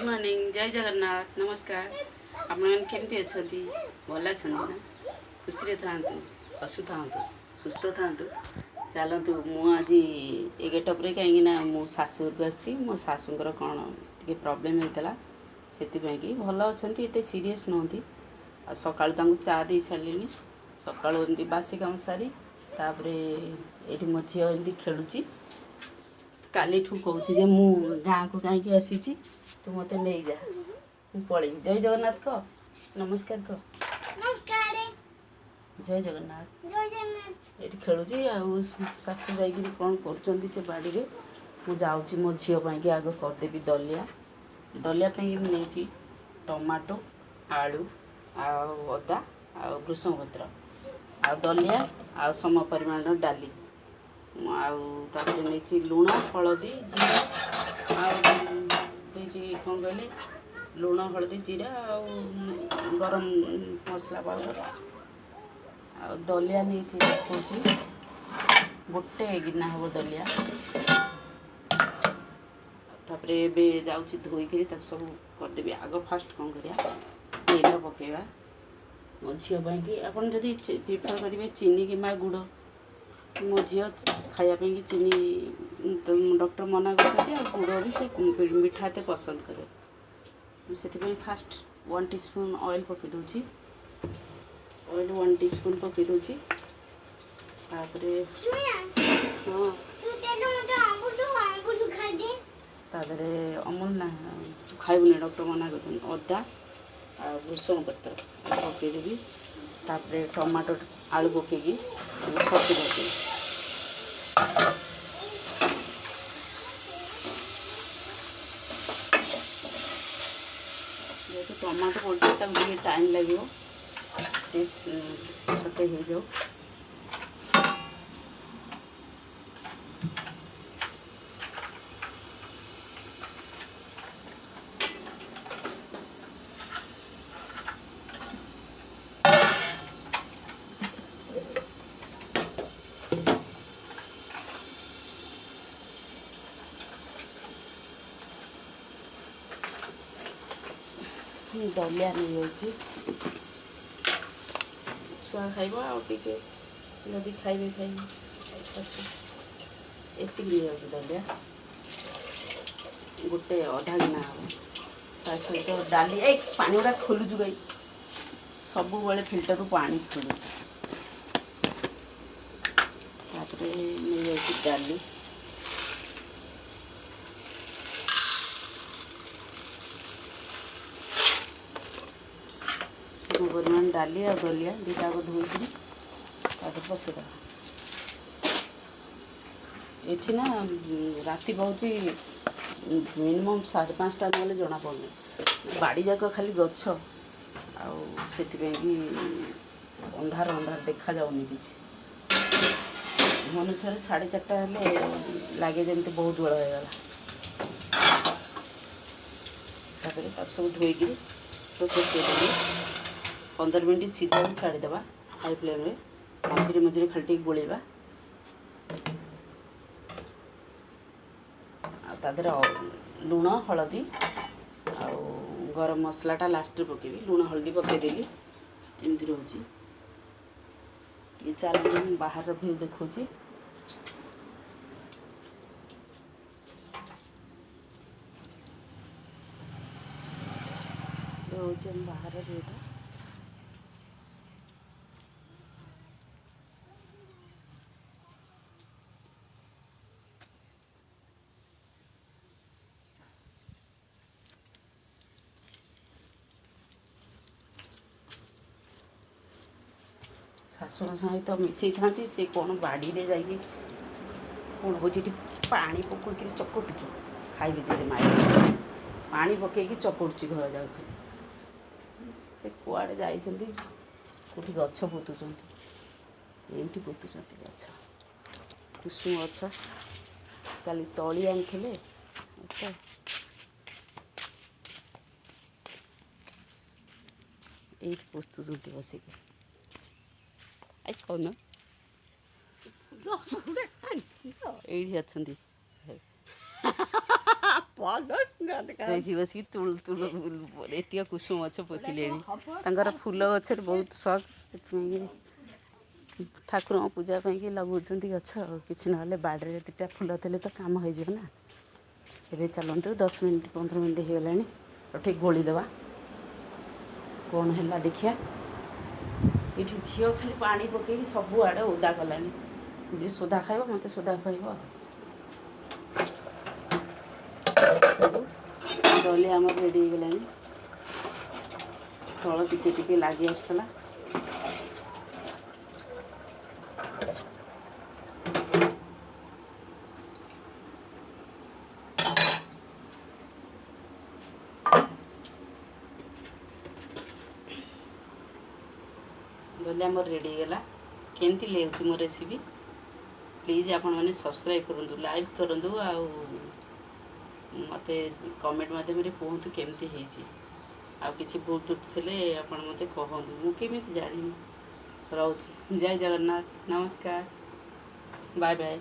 Morning, ଜୟ ଜଗନ୍ନାଥ, ନମସ୍କାର। ଆପଣମାନେ କେମିତି ଅଛନ୍ତି? ଭଲ ଅଛନ୍ତି ନା? ଖୁସିରେ ଥାଆନ୍ତୁ, ହସୁଥାନ୍ତୁ, ସୁସ୍ଥ ଥାଆନ୍ତୁ। ଚାଲନ୍ତୁ, ମୁଁ ଆଜି ଏ ଗେଟଅପ୍ରେ କାହିଁକିନା ମୁଁ ଶାଶୁଘରକୁ ଆସିଛି। ମୋ ଶାଶୁଙ୍କର କ'ଣ ଟିକେ ପ୍ରୋବ୍ଲେମ୍ ହେଇଥିଲା, ସେଥିପାଇଁ କି ଭଲ ଅଛନ୍ତି, ଏତେ ସିରିୟସ୍ ନୁହନ୍ତି। ଆଉ ସକାଳୁ ତାଙ୍କୁ ଚା ଦେଇ ସାରିଲିଣି। ସକାଳୁ ଏମିତି ବାସି କାମ ସାରି, ତାପରେ ଏଇଠି ମୋ ଝିଅ ଏମିତି ଖେଳୁଛି। କାଲିଠୁ କହୁଛି ଯେ ମୁଁ ଗାଁକୁ କାହିଁକି ଆସିଛି, ତୁ ମୋତେ ନେଇଯା, ମୁଁ ପଳେଇବି। ଜୟ ଜଗନ୍ନାଥ କହ, ନମସ୍କାର କହ। ନମସ୍କାର। ଜୟ ଜଗନ୍ନାଥ। ଜୟ ଜଗନ୍ନାଥ। ଏଇଠି ଖେଳୁଛି। ଆଉ ଶାଶୁ ଯାଇକିରି କ'ଣ କରୁଛନ୍ତି ସେ ବାଡ଼ିରେ। ମୁଁ ଯାଉଛି ମୋ ଝିଅ ପାଇଁକି ଆଗ କରିଦେବି ଦଲିଆ। ଦଲିଆ ପାଇଁକି ମୁଁ ନେଇଛି ଟମାଟୋ, ଆଳୁ ଆଉ ଅଦା ଆଉ ଭୃଷଙ୍ଗ ପତ୍ର ଆଉ ଦଲିଆ ଆଉ ସମ ପରିମାଣର ଡାଲି। ଆଉ ତାପରେ ନେଇଛି ଲୁଣ, ହଳଦୀ, ଜିରା। ଆଉ ଦେଇଛି କ'ଣ କହିଲେ, ଲୁଣ, ହଳଦୀ, ଜିରା ଆଉ ଗରମ ମସଲା ପାଉଡ଼ର। ଆଉ ଦଲିଆ ନେଇଛି, ଦେଖାଉଛି, ଗୋଟେ ଗିନା ହେବ ଦଲିଆ। ତାପରେ ଏବେ ଯାଉଛି ଧୋଇକିରି ତାକୁ ସବୁ କରିଦେବି। ଆଗ ଫାଷ୍ଟ କ'ଣ କରିବା, ତେଲ ପକାଇବା ମୋ ଝିଅ ପାଇଁକି। ଆପଣ ଯଦି ପ୍ରିଫର୍ କରିବେ ଚିନି କିମ୍ବା ଗୁଡ଼। ମୋ ଝିଅ ଖାଇବା ପାଇଁକି ଚିନି ଡକ୍ଟର ମନା କରିଛନ୍ତି, ଆଉ ଗୁଡ଼ ବି ସେ ମିଠା ଏତେ ପସନ୍ଦ କରେ। ମୁଁ ସେଥିପାଇଁ ଫାଷ୍ଟ 1 ଟିସ୍ପୁନ୍ ଅଏଲ୍ ପକାଇ ଦେଉଛି। ଅଏଲ୍ 1 ଟିସ୍ପୁନ୍ ପକାଇ ଦେଉଛି। ତାପରେ ଶୁଣା। ହଁ। ତୁ ତେଲ ମତେ ଅମୁଲ ଖାଇଦେ। ତା ଦେହରେ ଅମୁଲ ନା, ତୁ ଖାଇବୁନି, ଡକ୍ଟର ମନା କରିଛନ୍ତି। ଅଦା ଆଉ ଭୃଷଙ୍ଗ ପତ୍ର ପକାଇଦେବି। ତାପରେ ଟମାଟୋ, ଆଳୁ ପକାଇକି ସତେ କରିଦେବି। ଯେହେତୁ ଟମାଟୋ ପଡ଼ିଛି, ତାକୁ ଟିକେ ଟାଇମ୍ ଲାଗିବ, ଟିକେ ସତେ ହେଇଯାଉ। ଦଲିଆ ନେଇଯାଉଛି, ଛୁଆ ଖାଇବ ଆଉ ଟିକେ ଯଦି ଖାଇବେ ଖାଇବେ। ଶାଶୁ ଏତିକି ନେଇଯାଉଛି ଦଲିଆ, ଗୋଟେ ଅଧା ଗିନା ହେବ। ତା ସହିତ ଡାଲି। ଏଇ ପାଣି ଗୁଡ଼ା ଖୋଲୁଛୁ ଭାଇ, ସବୁବେଳେ ଫିଲ୍ଟରରୁ ପାଣି ଖୋଲୁଛୁ। ତାପରେ ନେଇଯାଉଛି ଡାଲି। ସମ ପରିମାଣ ଡାଲି ଆଉ ଦଲିଆ ଦୁଇଟାକୁ ଧୋଇକିରି ତାପରେ ପକାଇଦେବା। ଏଠି ନା ରାତି ପାଉଛି ମିନିମମ୍ 5:30 ନହେଲେ ଜଣାପଡ଼ୁନି। ବାଡ଼ି ଯାକ ଖାଲି ଗଛ, ଆଉ ସେଥିପାଇଁ କି ଅନ୍ଧାର ଅନ୍ଧାର ଦେଖାଯାଉନି କିଛି। ଭୁବନେଶ୍ୱରରେ 4:30 ହେଲେ ଲାଗେ ଯେମିତି ବହୁତ ବେଳ ହେଇଗଲା। ତାପରେ ତାକୁ ସବୁ ଧୋଇକିରି ସବୁ ପକାଇଦେବି। 15 ମିନିଟ୍ ସିଝାକୁ ଛାଡ଼ିଦେବା ହାଇ ଫ୍ଲେମ୍ରେ। ମଝିରେ ମଝିରେ ଖାଲି ଟିକେ ଗୋଳେଇବା। ଆଉ ତା ଦେହରେ ଲୁଣ, ହଳଦୀ ଆଉ ଗରମ ମସଲାଟା ଲାଷ୍ଟରେ ପକାଇବି। ଲୁଣ ହଳଦୀ ପକାଇଦେଲି। ଏମିତି ରହୁଛି। ଟିକେ ଚାଲନ୍ତୁ, ମୁଁ ବାହାରର ଭ୍ୟୁ ଦେଖାଉଛି। ହେଉଛି ଆମ ବାହାର ଭ୍ୟୁଟା। ଶାଶୁଙ୍କ ସହିତ ମିଶେଇଥାନ୍ତି। ସେ କ'ଣ ବାଡ଼ିରେ ଯାଇକି କ'ଣ ହେଉଛି ଏଠି ପାଣି ପକାଇକିରି ଚକଟୁଛୁ, ଖାଇବି ଜେଜେ ମାଇ। ପାଣି ପକେଇକି ଚକଟୁଛି ଘର ଯାଉଛି। ସେ କୁଆଡ଼େ ଯାଇଛନ୍ତି, କେଉଁଠି ଗଛ ପୋତୁଛନ୍ତି, ଏଇଠି ପୋତୁଛନ୍ତି ଗଛ, କୁସୁମ ଗଛ। କାଲି ତଳି ଆଣିଥିଲେ ତ। ଏଇଠି ପୋତୁଛନ୍ତି ବସିକି। I କହୁନ, ଏଇଠି ଅଛନ୍ତି। ଏଇଠି ବସିକି ତୁଳୁ ତୁଳୁ ଏତିକ କୁସୁମ ଗଛ ପୋତିଲେଣି। ତାଙ୍କର ଫୁଲ ଗଛରେ ବହୁତ ସଖ, ସେଥିପାଇଁ ଠାକୁରଙ୍କ ପୂଜା ପାଇଁକି ଲଗାଉଛନ୍ତି ଗଛ। ଆଉ କିଛି ନହେଲେ ବାଡ଼ିରେ ଦୁଇଟା ଫୁଲ ଥିଲେ ତ କାମ ହେଇଯିବ ନା। ଏବେ ଚାଲନ୍ତୁ, 10 ମିନିଟ୍ 15 ମିନିଟ୍ ହେଇଗଲାଣି, ଆଉ ଟିକେ ଗୋଳିଦେବା। କ'ଣ ହେଲା ଦେଖିବା। ଏଇଠି ଝିଅ ଖାଲି ପାଣି ପକେଇକି ସବୁଆଡ଼େ ଓଦା କଲାଣି। ଯିଏ ସୋଦା ଖାଇବ, ମୋତେ ସୋଦା ଖାଇବ। ଆଉ ଦଲିଆ ଆମର ରେଡ଼ି ହେଇଗଲାଣି। ତଳ ଟିକେ ଟିକେ ଲାଗି ଆସୁଥିଲା। ଦଲିଆ ଆମର ରେଡ଼ି ହେଇଗଲା। କେମିତି ଲାଗୁଛି ମୋ ରେସିପି? ପ୍ଲିଜ୍ ଆପଣମାନେ ସବସ୍କ୍ରାଇବ୍ କରନ୍ତୁ, ଲାଇକ୍ କରନ୍ତୁ ଆଉ ମୋତେ କମେଣ୍ଟ ମାଧ୍ୟମରେ କୁହନ୍ତୁ କେମିତି ହେଇଛି। ଆଉ କିଛି ଭୁଲ ତ୍ରୁଟି ଥିଲେ ଆପଣ ମୋତେ କହନ୍ତୁ, ମୁଁ କେମିତି ଜାଣିବି? ରହୁଛି, ଜୟ ଜଗନ୍ନାଥ, ନମସ୍କାର, ବାଏ ବାଏ।